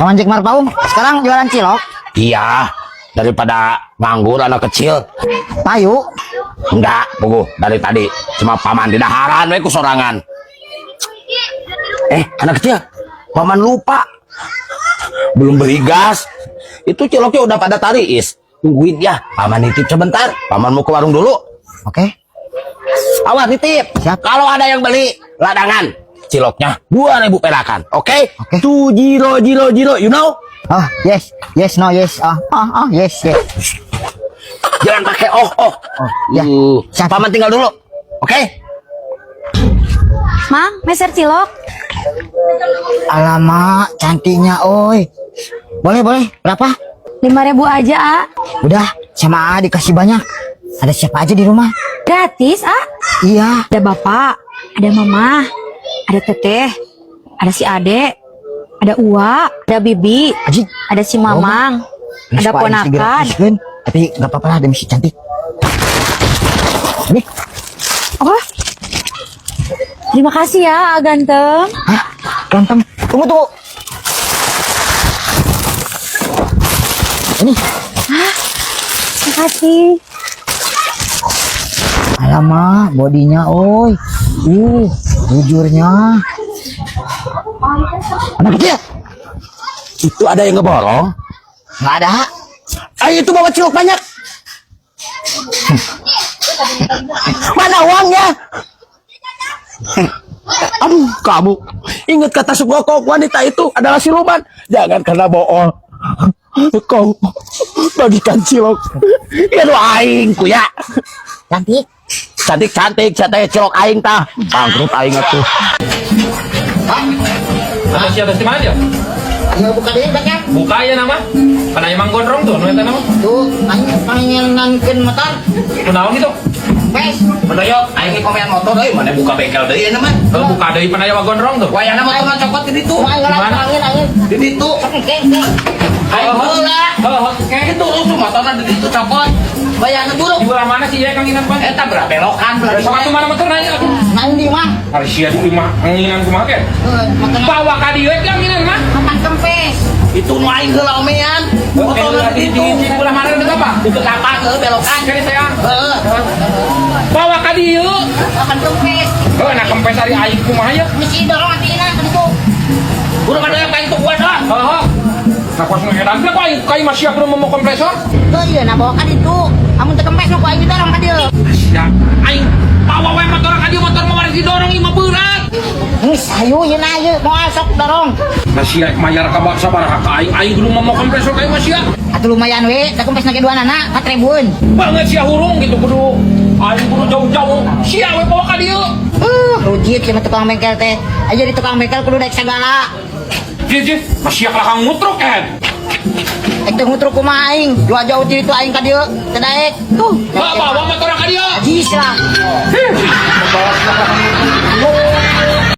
Paman Jack Marpaung, sekarang jualan cilok. Iya, daripada nganggur, anak kecil. Payu. Enggak, puguh dari tadi cuma paman di daharan we ku sorangan. Eh, anak kecil, paman lupa. Belum beli gas. Itu ciloknya udah pada tariis. Tungguin ya, paman nitip sebentar. Paman mau ke warung dulu. Oke. Awas nitip. Siap. Kalau ada yang beli ladangan, ciloknya 2000 perakan. Oke? Oke. 2000, you know? Oh, yes. Yes, no, yes. Ah, ah, ah, yes, yes. Jangan pakai oh, oh. Oh, ya. Siap. Paman tinggal dulu. Oke? Mang, meser cilok. Alamak, cantiknya, oi. Boleh, boleh. Berapa? 5.000 aja, A. Udah, sama A dikasih banyak. Ada siapa aja di rumah? Gratis, A. Iya. Ada bapak, ada mama, ada teteh, ada si ade, ada Uwa, ada bibi, Aji. Ada si mamang, Ini ada suka aing sih ponakan. Gratiskeun. Tapi nggak apa-apa lah demi si cantik. Ini. Oh, terima kasih ya, A ganteng. Hah? Ganteng. Tunggu, tunggu. Ini. Makasih. Alamak, bodinya, oi. Jujurnya. Anak kecil. Itu ada yang ngeborong? Nggak ada. Ayo, itu bawa cilok banyak. Mana uangnya? Aduh, kamu. Ingat kata Sugoko, wanita itu adalah siluman. Jangan karena bohong. Kau bagikan cilok. Ya lu aing ku ya. Cantik. Cantik cantik, cantik cilok aing tah. Bangkrut aing atuh. Atau siapa di mana dia? Ayo buka deh, banyak. Buka ya nama. Karena emang gondrong tuh, nu eta nama. Tuh, aing pengen motor. Kunaon gitu? Wes. Mendoyok, aing komen motor euy, mana buka bengkel deui ieu mah. Oh, buka deui pan aya gondrong tuh. Wayahna motor mah cokot di ditu. Aing Gimana? Angin, angin. Di ditu. Oke, oke. Aing heula. Heeh. Kayak gitu rusuh motorna di ditu cokot. Wayahna buruk. Di belah mana sih ya kang Inan pan? Eta belah belokan belah Besok atuh mana motor nanya aku. Main di mah. Hari sia di imah anginan kumaha ke? Motor Bawa ka dieu ge anginan mah. makan kempes. Itu nu aing heula omean. Motorna di ditu. Di belah mana dekat apa? Di apa heuh belokan. Kali saya. Heeh. Bawa ka dieu. Makan kempes. Heuh, nah kempes ari aing kumaha ya? Mesti dorong atina ka ditu. Buru mana yang tuh gua dah. Heeh. Nah, kos ngedan ku aing kai mah sia belum mau kompresor. Tuh iya, nah bawa ka ditu. Amun teu kempes mah ku aing didorong ka dieu. Sia, aing bawa we motor ka dieu, motor mah waris didorong ieu mah berat. Geus hayu ieu na ieu moal sok dorong. Nah, sia mayar ka baksa sabaraha ka aing, aing kudu mau kompresor ka imah sia. Atuh lumayan we, da kempes na ge dua nana 4 ribuan. Banget sia hurung gitu, kudu aing kudu jauh-jauh. Sia we bawa ka dieu. Rujit sama tukang bengkel teh. Aja di tukang bengkel kudu daek sagala. Jih, jih, masih lah kang ngutruk kan. Ek teu ngutruk kumaha aing? Dua jauh ti ditu aing ka dieu, teu daek. Tuh. Bawa bawa motor ka dieu. Ajis lah. Hih, bawa sia lah kang ngutruk.